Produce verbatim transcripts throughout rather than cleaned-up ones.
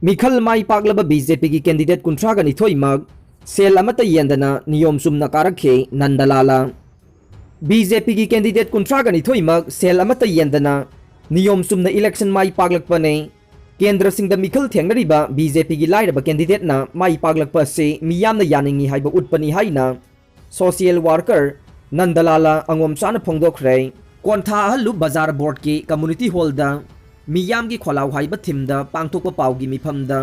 ꯃꯤꯈꯜ ꯃꯥꯏ ꯄꯥꯛꯂꯕ B J ꯄꯤꯒꯤ ꯀꯦꯟꯗꯤꯗꯦꯠ ꯀꯨꯟꯊ꯭ꯔꯥꯒ ꯅꯤꯊꯣꯏꯃꯛ ꯁꯦꯜ ꯑꯃꯠꯇ ꯌꯦꯟꯗꯅ ꯅꯤꯌꯣꯝ ꯆꯨꯝꯅ ꯀꯥꯔꯛꯈꯤ꯫ ꯅꯟꯗꯂꯥꯂꯥ꯫ ꯕꯤ ꯖꯦ ꯄꯤꯒꯤ ꯀꯦꯟꯗꯤꯗꯦꯠ ꯀꯨꯟꯊ꯭ꯔꯥꯒ ꯅꯤꯊꯣꯏꯃꯛ ꯁꯦꯜ ꯑꯃꯠꯇ ꯌꯦꯟꯗꯅ ꯅꯤꯌꯣꯝ ꯆꯨꯝꯅ ꯏꯂꯦꯛꯁꯟ ꯃꯥꯏ ꯄꯥꯛꯂꯛꯄꯅꯤ꯫ ꯀꯦꯟꯗ꯭ꯔꯁꯤꯡꯗ ꯃꯤꯈꯜ ꯊꯦꯡꯅꯔꯤꯕ ꯕꯤ ꯖꯦ ꯄꯤꯒꯤ ꯂꯥꯏꯔꯕ ꯀꯦꯟꯗꯤꯗꯦꯠꯅ ꯃꯥꯏ ꯄꯥꯛꯂꯛꯄ ꯑꯁꯤ ꯃꯤꯌꯥꯝꯅ ꯌꯥꯅꯤꯡꯏ ꯍꯥꯏꯕ ꯎꯠꯄꯅꯤ ꯍꯥꯏꯅ ꯁꯣꯁꯤꯌꯦꯜ ꯋꯥꯔꯀꯔ ꯅꯟꯗꯂꯥꯂꯥ ꯑꯉꯣꯝꯆꯥꯅ ꯐꯣꯡꯗꯣꯛꯈ꯭ꯔꯦ꯫ ꯀꯣꯟꯊꯥ ꯑꯍꯜꯂꯨ ꯕꯖꯥꯔ ꯕꯣꯔꯗꯀꯤ ꯀꯝꯃꯨꯅꯤꯇꯤ ꯍꯣꯜꯗ ꯃꯤꯌꯥꯝꯒꯤ ꯈꯣꯜꯂꯥꯎ ꯍꯥꯏꯕ ꯊꯤꯝꯗ ꯄꯥꯡꯊꯣꯛꯄ ꯄꯥꯎꯒꯤ ꯃꯤꯐꯝꯗ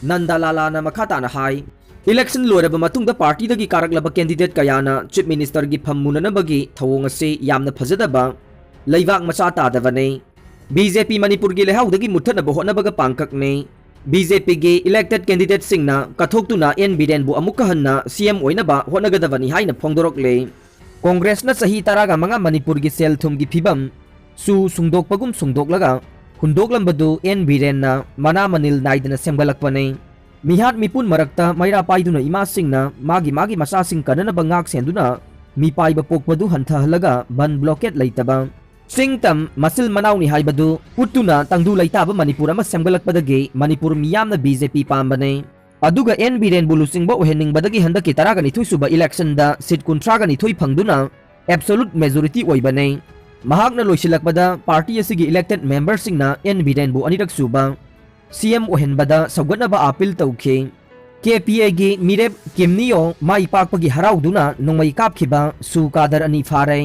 ꯅꯟꯗꯂꯥꯂꯥꯅ ꯃꯈꯥ ꯇꯥꯅ ꯍꯥꯏ, ꯏꯂꯦꯛꯁꯟ ꯂꯣꯏꯔꯕ ꯃꯇꯨꯡꯗ ꯄꯥꯔꯇꯤꯗꯒꯤ ꯀꯥꯔꯛꯂꯕ ꯀꯦꯟꯗꯤꯗꯦꯠ ꯀꯌꯥꯅ ꯆꯤꯐ ꯃꯤꯅꯤꯁꯇꯔꯒꯤ ꯐꯝ ꯃꯨꯟꯅꯅꯕꯒꯤ ꯊꯧꯑꯣꯡ ꯑꯁꯤ ꯌꯥꯝꯅ ꯐꯖꯗꯕ, ꯂꯩꯕꯥꯛ ꯃꯆꯥ ꯇꯥꯗꯕꯅꯤ꯫ ꯕꯤ ꯖꯦ ꯄꯤ ꯃꯅꯤꯄꯨꯔꯒꯤ ꯂꯩꯍꯥꯎꯗꯒꯤ ꯃꯨꯠꯊꯠꯅꯕ ꯍꯣꯠꯅꯕꯒ ꯄꯥꯡꯀꯛꯅꯤ꯫ ꯕꯤ ꯖꯦ ꯄꯤꯒꯤ ꯏꯂꯦꯛꯇꯦꯗ ꯀꯦꯟꯗꯤꯗꯦꯠꯁꯤꯡꯅ ꯀꯠꯊꯣꯛꯇꯨꯅ ꯑꯦꯟ ꯕꯤꯔꯦꯟꯕꯨ ꯑꯃꯨꯛꯀ ꯍꯟꯅ ꯁꯤ ꯑꯦꯝ ꯑꯣꯏꯅꯕ ꯍꯣꯠꯅꯒꯗꯕꯅꯤ ꯍꯥꯏꯅ ꯐꯣꯡꯗꯣꯔꯛꯂꯦ꯫ ꯀꯣꯡꯒ꯭ꯔꯦꯁꯅ ꯆꯍꯤ ꯇꯔꯥꯒ ꯃꯉꯥ ꯃꯅꯤꯄꯨꯔꯒꯤ ꯁꯦꯜ ꯊꯨꯝꯒꯤ ꯐꯤꯕꯝ ꯆꯨ ꯁꯨꯡꯗꯣꯛꯄꯒꯨꯝ ꯁꯨꯡꯗꯣꯛꯂꯒ ꯍꯨꯟꯗꯣꯛꯂꯝꯕꯗꯨ ꯑꯦꯟ ꯕꯤꯔꯦꯟꯅ ꯃꯅꯥ ꯃꯅꯤꯜ ꯅꯥꯏꯗꯅ ꯁꯦꯝꯒꯠꯂꯛꯄꯅꯤ꯫ ꯃꯤꯍꯥꯠ ꯃꯤꯄꯨꯟ ꯃꯔꯛꯇ ꯃꯩꯔꯥ ꯄꯥꯏꯗꯨꯅ ꯏꯃꯥꯁꯤꯡꯅ ꯃꯥꯒꯤ ꯃꯥꯒꯤ ꯃꯆꯥꯁꯤꯡ ꯀꯟꯅꯅꯕ ꯉꯥꯛ ꯁꯦꯟꯗꯨꯅ ꯃꯤꯄꯥꯏꯕ ꯄꯣꯛꯄꯗꯨ ꯍꯟꯊꯍꯜꯂꯒ ꯕꯟ ꯕ꯭ꯂꯣꯀꯦꯠ ꯂꯩꯇꯕ, ꯆꯤꯡ ꯇꯝ ꯃꯆꯤꯜ ꯃꯅꯥꯎꯅꯤ ꯍꯥꯏꯕꯗꯨ ꯎꯠꯇꯨꯅ ꯇꯪꯗꯨ ꯂꯩꯇꯥꯕ ꯃꯅꯤꯄꯨꯔ ꯑꯃ ꯁꯦꯝꯒꯠꯂꯛꯄꯗꯒꯤ ꯃꯅꯤꯄꯨꯔ ꯃꯤꯌꯥꯝꯅ ꯕꯤ ꯖꯦ ꯄꯤ ꯄꯥꯝꯕꯅꯤ꯫ ꯑꯗꯨꯒ ꯑꯦꯟ ꯕꯤꯔꯦꯟꯕꯨ ꯂꯨꯆꯤꯡꯕ ꯑꯣꯏꯍꯟꯅꯤꯡꯕꯗꯒꯤ ꯍꯟꯗꯛꯀꯤ ꯇꯔꯥꯒ ꯅꯤꯊꯣꯏ ꯁꯨꯕ ꯏꯂꯦꯛꯁꯟꯗ ꯁꯤꯠ ꯀꯨꯟꯊ꯭ꯔꯥꯒ ꯅꯤꯊꯣꯏ ꯐꯪꯗꯨꯅ ꯑꯦꯕꯁꯣꯂꯨꯠ ꯃꯦꯖꯣꯔꯤꯇꯤ ꯑꯣꯏꯕꯅꯤ꯫ ꯃꯍꯥꯛꯅ ꯂꯣꯏꯁꯤꯜꯂꯛꯄꯗ ꯄꯥꯔꯇꯤ ꯑꯁꯤꯒꯤ ꯏꯂꯦꯛꯇꯦꯗ ꯃꯦꯝꯕꯔꯁꯤꯡꯅ ꯑꯦꯟ ꯕꯤꯔꯦꯟꯕꯨ ꯑꯅꯤꯔꯛ ꯁꯨꯕ ꯁꯤ ꯑꯦꯝ ꯑꯣꯏꯍꯟꯕꯗ ꯁꯧꯒꯠꯅꯕ ꯑꯥꯄꯤꯜ ꯇꯧꯈꯤ꯫ ꯀꯦ ꯄꯤ ꯑꯦꯒꯤ ꯃꯤꯔꯦꯞ ꯀꯤꯝꯅꯤꯌꯣ ꯃꯥꯏ ꯄꯥꯛꯄꯒꯤ ꯍꯔꯥꯎꯗꯨꯅ ꯅꯣꯡꯃꯩ ꯀꯥꯞꯈꯤꯕ ꯁꯨ ꯀꯥꯗꯔ ꯑꯅꯤ ꯐꯥꯔꯦ꯫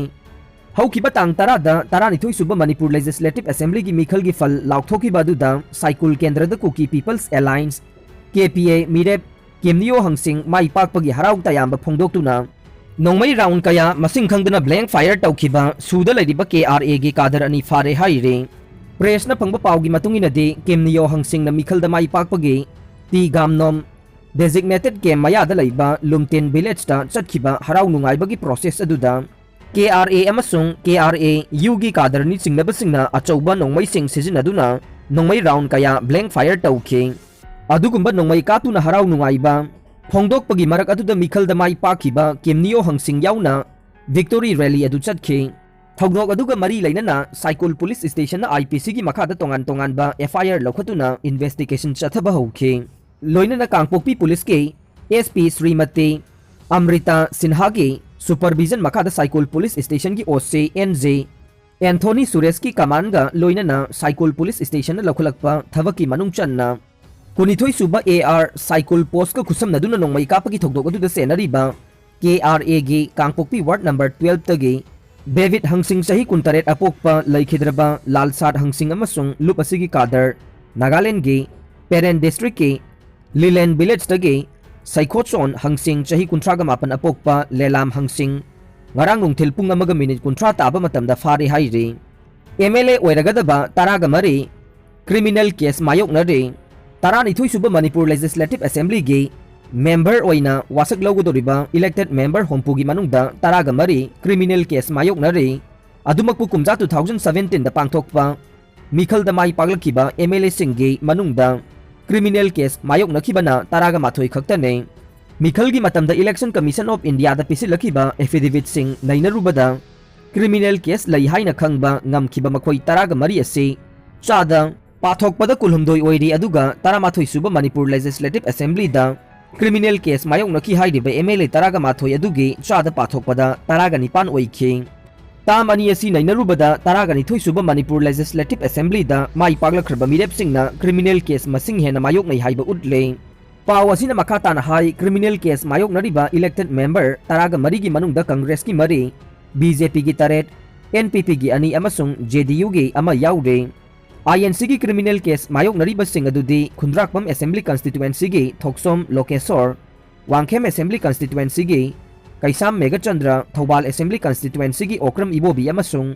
ꯍꯧꯈꯤꯕ ꯇꯥꯡ ꯇꯔꯥꯗ ꯇꯔꯥꯅꯤꯊꯣꯏ ꯁꯨꯕ ꯃꯅꯤꯄꯨꯔ ꯂꯦꯖꯤꯁꯂꯦꯇꯤꯚ ꯑꯦꯁꯦꯝꯕ꯭ꯂꯤꯒꯤ ꯃꯤꯈꯜꯒꯤ ꯐꯜ ꯂꯥꯎꯊꯣꯛꯈꯤꯕ ꯑꯗꯨꯗ ꯁꯥꯏꯀꯨꯜ ꯀꯦꯟꯗ꯭ꯔꯗ ꯀꯨꯀꯤ ꯄꯤꯄꯜꯁ ꯑꯦꯂꯥꯏꯟꯁ, ꯀꯦ ꯄꯤ ꯑꯦ, ꯃꯤꯔꯦꯞ ꯀꯤꯝꯅꯤꯌꯣ ꯍꯪꯁꯤꯡ ꯃꯥꯏ ꯄꯥꯛꯄꯒꯤ ꯍꯔꯥꯎ ꯇꯌꯥꯝꯕ ꯐꯣꯡꯗꯣꯛꯇꯨꯅ ꯅꯣꯡꯃꯩ ꯔꯥꯎꯟ ꯀꯌꯥ ꯃꯁꯤꯡ ꯈꯪꯗꯅ ꯕ꯭ꯂꯦꯡ ꯐꯥꯌꯔ ꯇꯧꯈꯤꯕ ꯁꯨꯗ ꯂꯩꯔꯤꯕ ꯀꯦ ꯑꯥꯔ ꯑꯦꯒꯤ ꯀꯥꯗꯔ ꯑꯅꯤ ꯐꯥꯔꯦ ꯍꯥꯏꯔꯤ꯫ ꯄ꯭ꯔꯦꯁꯅ ꯐꯪꯕ ꯄꯥꯎꯒꯤ ꯃꯇꯨꯡ ꯏꯟꯅꯗꯤ ꯀꯤꯝꯅꯤꯌꯣ ꯍꯪꯁꯤꯡꯅ ꯃꯤꯈꯜꯗ ꯃꯥꯏ ꯄꯥꯛꯄꯒꯤ ꯇꯤ ꯒꯥꯝꯅꯣꯝ ꯗꯦꯖꯤꯒꯅꯦꯇꯦꯗ ꯀꯦꯝ ꯃꯌꯥꯗ ꯂꯩꯕ ꯂꯨꯝꯇꯦꯟ ꯚꯤꯂꯦꯖꯇ ꯆꯠꯈꯤꯕ ꯍꯔꯥꯎ ꯅꯨꯡꯉꯥꯏꯕꯒꯤ ꯄ꯭ꯔꯣꯁꯦꯁ ꯑꯗꯨꯗ ꯀꯦ ꯑꯥꯔ ꯑꯦ ꯑꯃꯁꯨꯡ ꯀꯦ ꯑꯥꯔ ꯑꯦ ꯌꯨꯒꯤ ꯀꯥꯗꯔꯅꯤ ꯆꯤꯡꯅꯕꯁꯤꯡꯅ ꯑꯆꯧꯕ ꯅꯣꯡꯃꯩꯁꯤꯡ ꯁꯤꯖꯤꯟꯅꯗꯨꯅ ꯅꯣꯡꯃꯩ ꯔꯥꯎꯟ ꯀꯌꯥ ꯕ꯭ꯂꯦꯡ ꯐꯥꯌꯔ ꯇꯧꯈꯤ꯫ ꯑꯗꯨꯒꯨꯝꯕ ꯅꯣꯡꯃꯩ ꯀꯥꯞꯇꯨꯅ ꯍꯔꯥꯎ ꯅꯨꯡꯉꯥꯏꯕ ꯐꯣꯡꯗꯣꯛꯄꯒꯤ ꯃꯔꯛ ꯑꯗꯨꯗ ꯃꯤꯈꯜꯗ ꯃꯥꯏ ꯄꯥꯛꯈꯤꯕ ꯀꯤꯝꯅꯤꯌꯣ ꯍꯪꯁꯤꯡ ꯌꯥꯎꯅ ꯚꯤꯛꯇꯣꯔꯤ ꯔꯦꯂꯤ ꯑꯗꯨ ꯆꯠꯈꯤ꯫ ꯊꯧꯗꯣꯛ ꯑꯗꯨꯒ ꯃꯔꯤ ꯂꯩꯅꯅ ꯁꯥꯏꯀꯨꯜ ꯄꯨꯂꯤꯁ ꯁ꯭ꯇꯦꯁꯟꯅ IPCꯒꯤ ꯃꯈꯥꯗ ꯇꯣꯉꯥꯟ ꯇꯣꯉꯥꯟꯕ FIR ꯂꯧꯈꯠꯇꯨꯅ ꯏꯟꯚꯦꯁꯇꯤꯒꯦꯁꯟ ꯆꯠꯊꯕ ꯍꯧꯈꯤ꯫ ꯂꯣꯏꯅꯅ ꯀꯥꯡꯄꯣꯛꯄꯤ ꯄꯨꯂꯤꯁꯀꯤ SP ꯁ꯭ꯔꯤꯃꯇꯤ ꯑꯝꯔꯤꯇꯥ ꯁꯤꯟꯍꯥꯒꯤ ꯁꯨꯄꯔꯚꯤꯖꯟ ꯃꯈꯥꯗ ꯁꯥꯏꯀꯨꯜ ꯄꯨꯂꯤꯁ ꯁ꯭ꯇꯦꯁꯟꯒꯤ OC NJ ꯑꯦꯟꯊꯣꯅꯤ ꯁꯨꯔꯦꯁꯀꯤ ꯀꯃꯥꯟꯒ ꯂꯣꯏꯅꯅ ꯁꯥꯏꯀꯨꯜ ꯄꯨꯂꯤꯁ ꯁ꯭ꯇꯦꯁꯟꯅ ꯂꯧꯈꯠꯂꯛꯄ ꯊꯕꯛꯀꯤ ꯃꯅꯨꯡ ꯆꯟꯅ ꯀꯨꯟꯅꯤꯊꯣꯏ ꯁꯨꯕ AR ꯁꯥꯏꯀꯨꯜ ꯄꯣꯁꯀ ꯈꯨꯠꯁꯝꯅꯗꯨꯅ ꯅꯣꯡꯃꯩ ꯀꯥꯞꯄꯒꯤ ꯊꯧꯗꯣꯛ ꯑꯗꯨꯗ ꯆꯦꯟꯅꯔꯤꯕ KRAꯒꯤ ꯀꯥꯡꯄꯣꯛꯄꯤ ꯋꯥꯔꯗ ꯅꯝꯕꯔ twelveꯇꯒꯤ ꯕꯦꯕꯤꯠ ꯍꯪꯁꯤꯡ ꯆꯍꯤ ꯀꯨꯟꯇꯔꯦꯠ ꯑꯄꯣꯛꯄ ꯂꯩꯈꯤꯗ꯭ꯔꯕ ꯂꯥꯜꯁꯥꯠ ꯍꯪꯁꯤꯡ ꯑꯃꯁꯨꯡ ꯂꯨꯞ ꯑꯁꯤꯒꯤ ꯀꯥꯗꯔ, ꯅꯥꯒꯥꯂꯦꯟꯗꯒꯤ ꯄꯦꯔꯦꯟ ꯗꯤꯁꯇ꯭ꯔꯤꯛꯀꯤ ꯂꯤꯂꯦꯟ ꯚꯤꯂꯦꯖꯇꯒꯤ ꯁꯩꯈꯣꯠꯁꯣꯟ ꯍꯪꯁꯤꯡ ꯆꯍꯤ ꯀꯨꯟꯊ꯭ꯔꯥꯒ ꯃꯥꯄꯟ ꯑꯄꯣꯛꯄ ꯂꯦꯂꯥꯝ ꯍꯪꯁꯤꯡ ꯉꯔꯥꯡ ꯅꯨꯡꯊꯤꯜ ꯄꯨꯡ ꯑꯃꯒ ꯃꯤꯅꯤꯠ ꯀꯨꯟꯊ꯭ꯔꯥ ꯇꯥꯕ ꯃꯇꯝꯗ ꯐꯥꯔꯦ ꯍꯥꯏꯔꯤ꯫ MLA ꯑꯣꯏꯔꯒꯗꯕ ꯇꯔꯥꯒ ꯃꯔꯤ ꯀ꯭ꯔꯤꯃꯤꯅꯦꯜ ꯀꯦꯁ ꯃꯥꯌꯣꯛꯅꯔꯤ꯫ ꯇꯔꯥꯅꯤꯊꯣꯏ ꯁꯨꯕ ꯃꯅꯤꯄꯨꯔ ꯂꯦꯖꯤꯁꯂꯦꯇꯤꯚ ꯑꯦꯁꯦꯝꯕ꯭ꯂꯤꯒꯤ ꯃꯦꯝꯕꯔ ꯑꯣꯏꯅ ꯋꯥꯁꯛ ꯂꯧꯒꯗꯧꯔꯤꯕ ꯏꯂꯦꯛꯇꯦꯗ ꯃꯦꯝꯕꯔ ꯍꯨꯝꯐꯨꯒꯤ ꯃꯅꯨꯡꯗ ꯇꯔꯥꯒ ꯃꯔꯤ ꯀ꯭ꯔꯤꯃꯤꯅꯦꯜ ꯀꯦꯁ ꯃꯥꯌꯣꯛꯅꯔꯤ꯫ ꯑꯗꯨꯃꯛꯄꯨ ꯀꯨꯝꯖꯥ two thousand seventeenꯗ ꯄꯥꯡꯊꯣꯛꯄ ꯃꯤꯈꯜꯗ ꯃꯥꯏ ꯄꯥꯛꯂꯛꯈꯤꯕ MLAꯁꯤꯡꯒꯤ ꯃꯅꯨꯡꯗ ꯀ꯭ꯔꯤꯃꯤꯅꯦꯜ ꯀꯦꯁ ꯃꯥꯌꯣꯛꯅꯈꯤꯕꯅ ꯇꯔꯥꯒ ꯃꯥꯊꯣꯏ ꯈꯛꯇꯅꯤ꯫ ꯃꯤꯈꯜꯒꯤ ꯃꯇꯝꯗ Election Commission of Indiaꯗ ꯄꯤꯁꯤꯜꯂꯛꯈꯤꯕ affidavitꯁꯤꯡ ꯅꯩꯅꯔꯨꯕꯗ ꯀ꯭ꯔꯤꯃꯤꯅꯦꯜ ꯀꯦꯁ ꯂꯩ ꯍꯥꯏꯅ ꯈꯪꯕ ꯉꯝꯈꯤꯕ ꯃꯈꯣꯏ ꯇꯔꯥꯒ ꯃꯔꯤ ꯑꯁꯤ ꯆꯥꯗ ꯄꯥꯊꯣꯛꯄꯗ ꯀꯨꯟꯍꯨꯝꯗꯣꯏ ꯑꯣꯏꯔꯤ, ꯑꯗꯨꯒ ꯇꯔꯥꯃꯥꯊꯣꯏ ꯁꯨꯕ ꯃꯅꯤꯄꯨꯔ ꯂꯦꯖꯤꯁꯂꯦꯇꯤꯚ ꯑꯦꯁꯦꯝꯕ꯭ꯂꯤꯗ ꯀ꯭ꯔꯤꯃꯤꯅꯦꯜ ꯀꯦꯁ ꯃꯥꯌꯣꯛꯅꯈꯤ ꯍꯥꯏꯔꯤꯕ MLA ꯇꯔꯥꯒ ꯃꯥꯊꯣꯏ ꯑꯗꯨꯒꯤ ꯆꯥꯗ ꯄꯥꯊꯣꯛꯄꯗ ꯇꯔꯥꯒ ꯅꯤꯄꯥꯟ ꯑꯣꯏꯈꯤ꯫ ꯇꯥꯝ ꯑꯅꯤ ꯑꯁꯤ ꯅꯩꯅꯔꯨꯕꯗ ꯇꯔꯥꯒ ꯅꯤꯊꯣꯏ ꯁꯨꯕ ꯃꯅꯤꯄꯨꯔ ꯂꯦꯖꯤꯁꯂꯦꯇꯤꯚ ꯑꯦꯁꯦꯝꯕ꯭ꯂꯤꯗ ꯃꯥꯏ ꯄꯥꯛꯂꯛꯈ꯭ꯔꯕ ꯃꯤꯔꯦꯞꯁꯤꯡꯅ ꯀ꯭ꯔꯤꯃꯤꯅꯦꯜ ꯀꯦꯁ ꯃꯁꯤꯡ ꯍꯦꯟꯅ ꯃꯥꯌꯣꯛꯅꯩ ꯍꯥꯏꯕ ꯎꯠꯂꯦ꯫ ꯄꯥꯎ ꯑꯁꯤꯅ ꯃꯈꯥ ꯇꯥꯅ ꯍꯥꯏ, ꯀ꯭ꯔꯤꯃꯤꯅꯦꯜ ꯀꯦꯁ ꯃꯥꯌꯣꯛꯅꯔꯤꯕ ꯏꯂꯦꯛꯇꯦꯗ ꯃꯦꯝꯕꯔ ꯇꯔꯥꯒ ꯃꯔꯤꯒꯤ ꯃꯅꯨꯡꯗ ꯀꯪꯒ꯭ꯔꯦꯁꯀꯤ ꯃꯔꯤ, BJPꯒꯤ ꯇꯔꯦꯠ, NPPꯒꯤ ꯑꯅꯤ ꯑꯃꯁꯨꯡ JDUꯒꯤ ꯑꯃ ꯌꯥꯎꯔꯤ꯫ INCꯒꯤ ꯀ꯭ꯔꯤꯃꯤꯅꯦꯜ ꯀꯦꯁ ꯃꯥꯌꯣꯛꯅꯔꯤꯕꯁꯤꯡ ꯑꯗꯨꯗꯤ ꯈꯨꯟꯗ꯭ꯔꯥꯛꯄꯝ ꯑꯦꯁꯦꯝꯕ꯭ꯂꯤ ꯀꯟꯁꯇꯤꯇ꯭ꯋꯦꯟꯁꯤꯒꯤ ꯊꯣꯛꯁꯣꯝ ꯂꯣꯀꯦꯁꯣꯔ, ꯋꯥꯡꯈꯦꯝ ꯑꯦꯁꯦꯝꯕ꯭ꯂꯤ ꯀꯟꯁꯇꯤꯇ꯭ꯋꯦꯟꯁꯤꯒꯤ ꯀꯩꯁꯥꯝ ꯃꯦꯘꯆꯟꯗ꯭ꯔ, ꯊꯧꯕꯥꯜ ꯑꯦꯁꯦꯝꯕ꯭ꯂꯤ ꯀꯟꯁꯇꯤꯇ꯭ꯋꯦꯟꯁꯤꯒꯤ ꯑꯣꯀ꯭ꯔꯝ ꯏꯕꯣꯕꯤ ꯑꯃꯁꯨꯡ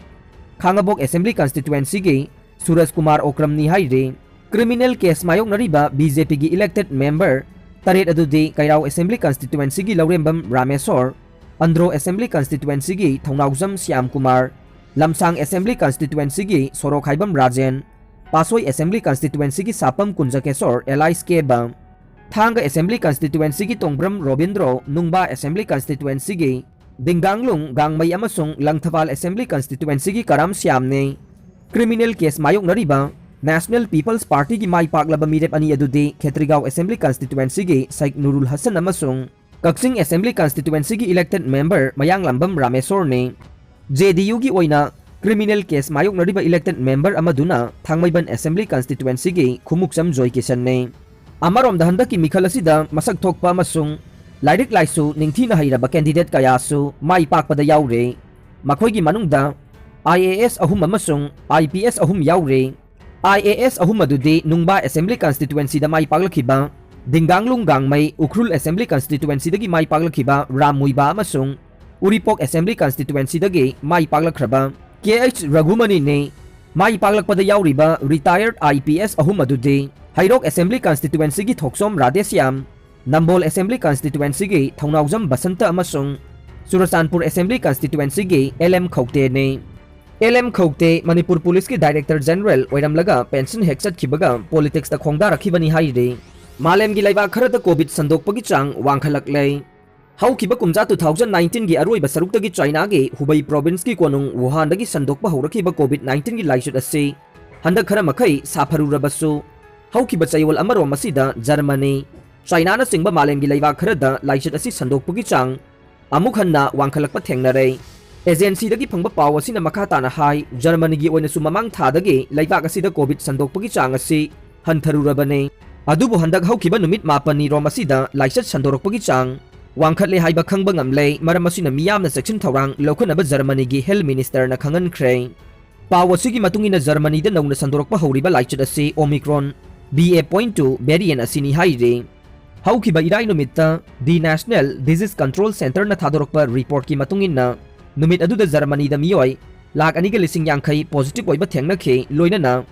ꯈꯥꯉꯕꯣꯛ ꯑꯦꯁꯦꯝꯕ꯭ꯂꯤ ꯀꯟꯁꯇꯤꯇ꯭ꯋꯦꯟꯁꯤꯒꯤ ꯁꯨꯔꯖ ꯀꯨꯃꯥꯔ ꯑꯣꯀ꯭ꯔꯝꯅꯤ ꯍꯥꯏꯔꯤ꯫ ꯀ꯭ꯔꯤꯃꯤꯅꯦꯜ ꯀꯦꯁ ꯃꯥꯌꯣꯛꯅꯔꯤꯕ BJPꯒꯤ ꯏꯂꯦꯛꯇꯦꯗ ꯃꯦꯝꯕꯔ ꯇꯔꯦꯠ ꯑꯗꯨꯗꯤ ꯀꯩꯔꯥꯎ ꯑꯦꯁꯦꯝꯕ꯭ꯂꯤ ꯀꯟꯁꯇꯤꯇ꯭ꯋꯦꯟꯁꯤꯒꯤ ꯂꯧꯔꯦꯝꯕꯝ ꯔꯥꯃꯦꯁꯣꯔ, ꯑꯟꯗ꯭ꯔꯣ ꯑꯦꯁꯦꯝꯕ꯭ꯂꯤ ꯀꯟꯁꯇꯤꯇ꯭ꯋꯦꯟꯁꯤꯒꯤ ꯊꯧꯅꯥꯎꯖꯝ ꯁ꯭ꯌꯥꯝ ꯀꯨꯃꯥꯔ, ꯂꯝꯁꯥꯡ ꯑꯦꯁꯦꯝꯕ꯭ꯂꯤ ꯀꯟꯁꯇꯤꯇ꯭ꯋꯦꯟꯁꯤꯒꯤ ꯁꯣꯔꯣꯛꯈꯥꯏꯕꯝ ꯔꯥꯖꯦꯟ, ꯄꯥꯠꯁꯣꯏ ꯑꯦꯁꯦꯝꯕ꯭ꯂꯤ ꯀꯟꯁꯇꯤꯇ꯭ꯋꯦꯟꯁꯤꯒꯤ ꯁꯥꯄꯝ ꯀꯨꯟꯖꯀꯦꯁꯣꯔ ꯑꯦꯂꯥꯏꯁ ꯀꯦꯕ, ꯊꯥꯡꯒ ꯑꯦꯁꯦꯝꯕ꯭ꯂꯤ ꯀꯟꯁꯇꯤꯇ꯭ꯋꯦꯟꯁꯤꯒꯤ ꯇꯣꯡꯕ꯭ꯔꯝ ꯔꯣꯕꯤꯟꯗ꯭ꯔꯣ, ꯅꯨꯡꯕꯥ ꯑꯦꯁꯦꯝꯕ꯭ꯂꯤ ꯀꯟꯁꯇꯤꯇ꯭ꯋꯦꯟꯁꯤꯒꯤ ꯗꯤꯡꯒꯥꯡꯂꯨꯡ ꯒꯥꯡꯃꯩ ꯑꯃꯁꯨꯡ ꯂꯪꯊꯕꯥꯜ Assembly Constituencyꯒꯤ ꯀꯔꯥꯝ ꯁ꯭ꯌꯥꯝꯅꯤ꯫ Criminal case ꯃꯥꯌꯣꯛꯅꯔꯤꯕ National People's Partyꯒꯤ ꯃꯥꯏ ꯄꯥꯛꯂꯕ ꯃꯤꯔꯦꯞ ꯑꯅꯤ ꯑꯗꯨꯗꯤ ꯈꯦꯇ꯭ꯔꯤꯒꯥꯎ Assembly Constituencyꯒꯤ ꯁꯩꯈ ꯅꯨꯔꯨꯜ ꯍꯁꯟ ꯑꯃꯁꯨꯡ ꯀꯛꯆꯤꯡ Assembly Constituencyꯒꯤ elected member ꯃꯌꯥꯡꯂꯥꯝꯕꯝ ꯔꯥꯃꯦꯁꯣꯔꯅꯤ꯫ JDUꯒꯤ ꯑꯣꯏꯅ criminal case ꯃꯥꯌꯣꯛꯅꯔꯤꯕ elected member ꯑꯃꯗꯨꯅ ꯊꯥꯡꯃꯩꯕꯟ Assembly Constituencyꯒꯤ ꯈꯨꯃꯨꯛꯆꯝ ꯖꯣꯏꯀꯤꯁꯟꯅꯤ꯫ ꯑꯃꯔꯣꯝꯗ ꯍꯟꯗꯛꯀꯤ ꯃꯤꯈꯜ ꯑꯁꯤꯗ ꯃꯁꯛ ꯊꯣꯛꯄ ꯑꯃꯁꯨꯡ ꯂꯥꯏꯔꯤꯛ ꯂꯥꯏꯁꯨ ꯅꯤꯡꯊꯤꯅ ꯍꯩꯔꯕ candidate ꯀꯌꯥꯁꯨ ꯃꯥꯏ ꯄꯥꯛꯄꯗ ꯌꯥꯎꯔꯦ꯫ ꯃꯈꯣꯏꯒꯤ ꯃꯅꯨꯡꯗ IAS ꯑꯍꯨꯝ ꯑꯃꯁꯨꯡ IPS ꯑꯍꯨꯝ ꯌꯥꯎꯔꯦ꯫ IAS ꯑꯍꯨꯝ ꯑꯗꯨꯗꯤ ꯅꯨꯡꯕꯥ Assembly Constituencyꯗ ꯃꯥꯏ ꯄꯥꯛꯂꯛꯈꯤꯕ ꯗꯤꯡꯒꯥꯡꯂꯨꯡ ꯒꯥꯡꯃꯩ, ꯎꯈ꯭ꯔꯨꯜ Assembly Constituencyꯗꯒꯤ ꯃꯥꯏ ꯄꯥꯛꯂꯛꯈꯤꯕ ꯔꯥꯝ ꯃꯨꯏꯕꯥ ꯑꯃꯁꯨꯡ ꯎꯔꯤꯄꯣꯛ Assembly Constituencyꯗꯒꯤ ꯃꯥꯏ ꯄꯥꯛꯂꯛꯈ꯭ꯔꯕ KH ꯔꯘꯨꯃꯅꯤꯅꯤ꯫ ꯃꯥꯏ ꯄꯥꯛꯂꯛꯄꯗ ꯌꯥꯎꯔꯤꯕ retired IPS ꯑꯍꯨꯝ ꯑꯗꯨꯗꯤ ꯍꯩꯔꯣꯛ Assembly Constituencyꯒꯤ ꯊꯣꯛꯆꯣꯝ ꯔꯥꯙꯦꯁ꯭ꯌꯥꯝ, ꯅꯝꯕꯣꯜ Assembly Constituencyꯒꯤ ꯊꯧꯅꯥꯎꯖꯝ ꯕꯁꯟꯇ ꯑꯃꯁꯨꯡ Churachandpur Assembly Constituencyꯒꯤ LM ꯈꯧꯇꯦꯅꯤ꯫ LM ꯈꯧꯇꯦ Manipur ꯄꯨꯂꯤꯁꯀꯤ Director General ꯑꯣꯏꯔꯝꯂꯒ pension ꯍꯦꯛ ꯆꯠꯈꯤꯕꯒ politicsꯇ ꯈꯣꯡꯗꯥꯔꯛꯈꯤꯕꯅꯤ ꯍꯥꯏꯔꯤ꯫ ꯃꯥꯂꯦꯝꯒꯤ ꯂꯩꯕꯥꯛ ꯈꯔꯗ COVID ꯁꯟꯗꯣꯛꯄꯒꯤ ꯆꯥꯡ ꯋꯥꯡꯈꯠꯂꯛꯂꯦ꯫ ꯍꯧꯈꯤꯕ ꯀꯨꯝꯖꯥ two thousand nineteenꯒꯤ ꯑꯔꯣꯏꯕ ꯁꯔꯨꯛꯇꯒꯤ ꯆꯥꯏꯅꯥꯒꯤ ꯍꯨꯕꯩ provinceꯀꯤ ꯀꯣꯅꯨꯡ ꯋꯨꯍꯥꯟꯗꯒꯤ ꯁꯟꯗꯣꯛꯄ ꯍꯧꯔꯛꯈꯤꯕ COVID nineteenꯒꯤ ꯂꯥꯏꯆꯠ ꯑꯁꯤ ꯍꯟꯗꯛ ꯈꯔ ꯃꯈꯩ ꯁꯥꯐꯔꯨꯔꯕꯁꯨ, ꯍꯧꯈꯤꯕ ꯆꯌꯣꯜ ꯑꯃꯔꯣꯝ ꯑꯁꯤꯗ ꯖꯔꯃꯅꯤ, ꯆꯥꯏꯅꯥꯅꯆꯤꯡꯕ ꯃꯥꯂꯦꯝꯒꯤ ꯂꯩꯕꯥꯛ ꯈꯔꯗ ꯂꯥꯏꯆꯠ ꯑꯁꯤ ꯁꯟꯗꯣꯛꯄꯒꯤ ꯆꯥꯡ ꯑꯃꯨꯛ ꯍꯟꯅ ꯋꯥꯡꯈꯠꯂꯛꯄ ꯊꯦꯡꯅꯔꯦ꯫ Agencyꯗꯒꯤ ꯐꯪꯕ ꯄꯥꯎ ꯑꯁꯤꯅ ꯃꯈꯥ ꯇꯥꯅ ꯍꯥꯏ, ꯖꯔꯃꯅꯤꯒꯤ ꯑꯣꯏꯅꯁꯨ ꯃꯃꯥꯡ ꯊꯥꯗꯒꯤ ꯂꯩꯕꯥꯛ ꯑꯁꯤꯗ COVID ꯁꯟꯗꯣꯛꯄꯒꯤ ꯆꯥꯡ ꯑꯁꯤ ꯍꯟꯊꯔꯨꯔꯕꯅꯤ꯫ ꯑꯗꯨꯕꯨ ꯍꯟꯗꯛ ꯍꯧꯈꯤꯕ ꯅꯨꯃꯤꯠ ꯃꯥꯄꯟꯅꯤ ꯔꯣꯝ ꯑꯁꯤꯗ ꯂꯥꯏꯆꯠ ꯁꯟꯗꯣꯔꯛꯄꯒꯤ ꯆꯥꯡ ꯋꯥꯡꯈꯠꯂꯦ ꯍꯥꯏꯕ ꯈꯪꯕ ꯉꯝꯂꯦ, ꯃꯔꯝ ꯑꯁꯤꯅ ꯃꯤꯌꯥꯝꯅ ꯆꯦꯛꯁꯤꯟ ꯊꯧꯔꯥꯡ ꯂꯧꯈꯠꯅꯕ ꯖꯔꯃꯅꯤꯒꯤ health ministerꯅ ꯈꯪꯍꯟꯈ꯭ꯔꯦ꯫ ꯄꯥꯎ ꯑꯁꯤꯒꯤ ꯃꯇꯨꯡ ꯏꯟꯅ ꯖꯔꯃꯅꯤꯗ ꯅꯧꯅ ꯁꯟꯗꯣꯔꯛꯄ ꯍꯧꯔꯤꯕ ꯂꯥꯏꯆꯠ ꯑꯁꯤ Omicron B A point two variant ꯑꯁꯤꯅꯤ ꯍꯥꯏꯔꯤ꯫ ꯍꯧꯈꯤꯕ ꯏꯔꯥꯏ ꯅꯨꯃꯤꯠꯇ The National Disease Control Centreꯅ ꯊꯥꯗꯣꯔꯛꯄ reportꯀꯤ ꯃꯇꯨꯡ ꯏꯟꯅ, ꯅꯨꯃꯤꯠ ꯑꯗꯨꯗ ꯖꯔꯃꯅꯤꯗ ꯃꯤꯑꯣꯏ ꯂꯥꯈ ꯑꯅꯤꯒ ꯂꯤꯁꯤꯡ ꯌꯥꯡꯈꯩ positive ꯑꯣꯏꯕ ꯊꯦꯡꯅꯈꯤ, ꯂꯣꯏꯅꯅ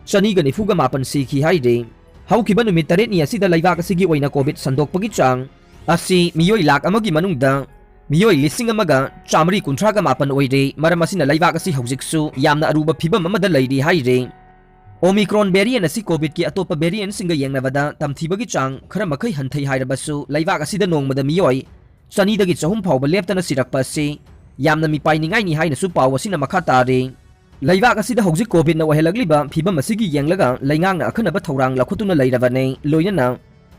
ꯆꯅꯤꯒ ꯅꯤꯐꯨꯒ ꯃꯥꯄꯟ ꯁꯤꯈꯤ ꯍꯥꯏꯔꯤ꯫ ꯍꯧꯈꯤꯕ ꯅꯨꯃꯤꯠ ꯇꯔꯦꯠꯅꯤ ꯑꯁꯤꯗ ꯂꯩꯕꯥꯛ ꯑꯁꯤꯒꯤ ꯑꯣꯏꯅ COVID ꯁꯟꯗꯣꯛꯄꯒꯤ ꯆꯥꯡ ꯑꯁꯤ ꯃꯤꯑꯣꯏ ꯂꯥꯈ ꯑꯃꯒꯤ ꯃꯅꯨꯡꯗ ꯃꯤꯑꯣꯏ ꯂꯤꯁꯤꯡ ꯑꯃꯒ ꯆꯥꯃꯔꯤ ꯀꯨꯟꯊ꯭ꯔꯥꯒ ꯃꯥꯄꯟ ꯑꯣꯏꯔꯦ꯫ ꯃꯔꯝ ꯑꯁꯤꯅ ꯂꯩꯕꯥꯛ ꯑꯁꯤ ꯍꯧꯖꯤꯛꯁꯨ ꯌꯥꯝꯅ ꯑꯔꯨꯕ ꯐꯤꯕꯝ ꯑꯃꯗ ꯂꯩꯔꯤ ꯍꯥꯏꯔꯤ꯫ Omicron variant ꯑꯁꯤ COVIDꯀꯤ ꯑꯇꯣꯞꯄ variantꯁꯤꯡꯒ ꯌꯦꯡꯅꯕꯗ ꯇꯝꯊꯤꯕꯒꯤ ꯆꯥꯡ ꯈꯔ ꯃꯈꯩ ꯍꯟꯊꯩ ꯍꯥꯏꯔꯕꯁꯨ, ꯂꯩꯕꯥꯛ ꯑꯁꯤꯗ ꯅꯣꯡꯃꯗ ꯃꯤꯑꯣꯏ ꯆꯅꯤꯗꯒꯤ ꯆꯍꯨꯝ ꯐꯥꯎꯕ ꯂꯦꯞꯇꯅ ꯁꯤꯔꯛꯄ ꯑꯁꯤ ꯌꯥꯝꯅ ꯃꯤꯄꯥꯏꯅꯤꯡꯉꯥꯏꯅꯤ ꯍꯥꯏꯅꯁꯨ ꯄꯥꯎ ꯑꯁꯤꯅ ꯃꯈꯥ ꯇꯥꯔꯤ꯫ ꯂꯩꯕꯥꯛ ꯑꯁꯤꯗ ꯍꯧꯖꯤꯛ ꯀꯣꯚꯤꯗꯅ ꯑꯣꯏꯍꯜꯂꯛꯂꯤꯕ ꯐꯤꯕꯝ ꯑꯁꯤꯒꯤ ꯌꯦꯡꯂꯒ ꯂꯩꯉꯥꯛꯅ ꯑꯈꯟꯅꯕ ꯊꯧꯔꯥꯡ ꯂꯧꯈꯠꯇꯨꯅ ꯂꯩꯔꯕꯅꯤ꯫ ꯂꯣꯏꯅꯅ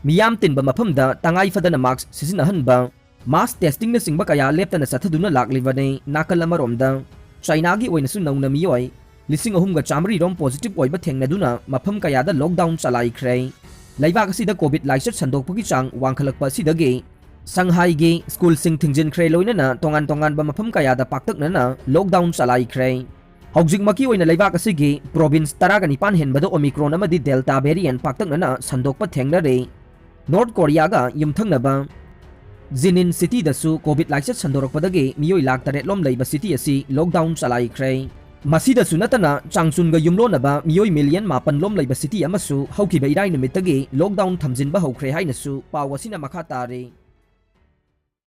ꯃꯤꯌꯥꯝ ꯇꯤꯟꯕ ꯃꯐꯝꯗ ꯇꯉꯥꯏ ꯐꯗꯅ ꯃꯥꯛꯁ ꯁꯤꯖꯤꯟꯅꯍꯟꯕ, ꯃꯥꯁ ꯇꯦꯁꯇꯤꯡꯅꯆꯤꯡꯕ ꯀꯌꯥ ꯂꯦꯞꯇꯅ ꯆꯠꯊꯗꯨꯅ ꯂꯥꯛꯂꯤꯕꯅꯤ꯫ ꯅꯥꯀꯜ ꯑꯃꯔꯣꯝꯗ ꯆꯥꯏꯅꯥꯒꯤ ꯑꯣꯏꯅꯁꯨ ꯅꯧꯅ ꯃꯤꯑꯣꯏ ꯂꯤꯁꯤꯡ ꯑꯍꯨꯝꯒ ꯆꯥꯃꯔꯤ ꯔꯣꯝ ꯄꯣꯖꯤꯇꯤꯚ ꯑꯣꯏꯕ ꯊꯦꯡꯅꯗꯨꯅ ꯃꯐꯝ ꯀꯌꯥꯗ ꯂꯣꯛꯗꯥꯎꯟ ꯆꯂꯥꯏꯈ꯭ꯔꯦ꯫ ꯂꯩꯕꯥꯛ ꯑꯁꯤꯗ ꯀꯣꯚꯤꯗ ꯂꯥꯏꯆꯠ ꯁꯟꯗꯣꯛꯄꯒꯤ ꯆꯥꯡ ꯋꯥꯡꯈꯠꯂꯛꯄ ꯑꯁꯤꯗꯒꯤ ꯁꯪꯍꯥꯏꯒꯤ ꯁ꯭ꯀꯨꯜꯁꯤꯡ ꯊꯤꯡꯖꯤꯟꯈ꯭ꯔꯦ, ꯂꯣꯏꯅꯅ ꯇꯣꯉꯥꯟ ꯇꯣꯉꯥꯟꯕ ꯃꯐꯝ ꯀꯌꯥꯗ ꯄꯥꯛꯇꯛꯅꯅ ꯂꯣꯛꯗꯥꯎꯟ ꯆꯂꯥꯏꯈ꯭ꯔꯦ꯫ ꯍꯧꯖꯤꯛꯃꯛꯀꯤ ꯑꯣꯏꯅ ꯂꯩꯕꯥꯛ ꯑꯁꯤꯒꯤ ꯄ꯭ꯔꯣꯚꯤꯟꯁ ꯇꯔꯥꯒ ꯅꯤꯄꯥꯟ ꯍꯦꯟꯕꯗ ꯑꯣꯃꯤꯀ꯭ꯔꯣꯟ ꯑꯃꯗꯤ ꯗꯦꯜꯇꯥ ꯚꯦꯔꯤꯌꯦꯟ ꯄꯥꯛꯇꯛꯅꯅ ꯁꯟꯗꯣꯛꯄ ꯊꯦꯡꯅꯔꯦ꯫ ꯅꯣꯔꯠ ꯀꯣꯔꯤꯌꯥꯒ ꯌꯨꯝꯊꯪꯅꯕ ꯖꯤꯅꯤꯟ ꯁꯤꯇꯤꯗꯁꯨ ꯀꯣꯚꯤꯗ ꯂꯥꯏꯆꯠ ꯁꯟꯗꯣꯔꯛꯄꯗꯒꯤ ꯃꯤꯑꯣꯏ ꯂꯥꯈ ꯇꯔꯦꯠ ꯂꯣꯝ ꯂꯩꯕ ꯁꯤꯇꯤ ꯑꯁꯤ ꯂꯣꯛꯗꯥꯎꯟ ꯆꯂꯥꯏꯈ꯭ꯔꯦ꯫ ꯃꯁꯤꯗꯁꯨ ꯅꯠꯇꯅ ꯆꯥꯡꯆꯨꯟꯒ ꯌꯨꯝꯂꯣꯟꯅꯕ ꯃꯤꯑꯣꯏ ꯃꯤꯂꯤꯌꯟ ꯃꯥꯄꯟ ꯂꯣꯝ ꯂꯩꯕ ꯁꯤꯇꯤ ꯑꯃꯁꯨ ꯍꯧꯈꯤꯕ ꯏꯔꯥꯏ ꯅꯨꯃꯤꯠꯇꯒꯤ ꯂꯣꯛꯗꯥꯎꯟ ꯊꯝꯖꯤꯟꯕ ꯍꯧꯈ꯭ꯔꯦ ꯍꯥꯏꯅꯁꯨ ꯄꯥꯎ ꯑꯁꯤꯅ ꯃꯈꯥ ꯇꯥꯔꯤ꯫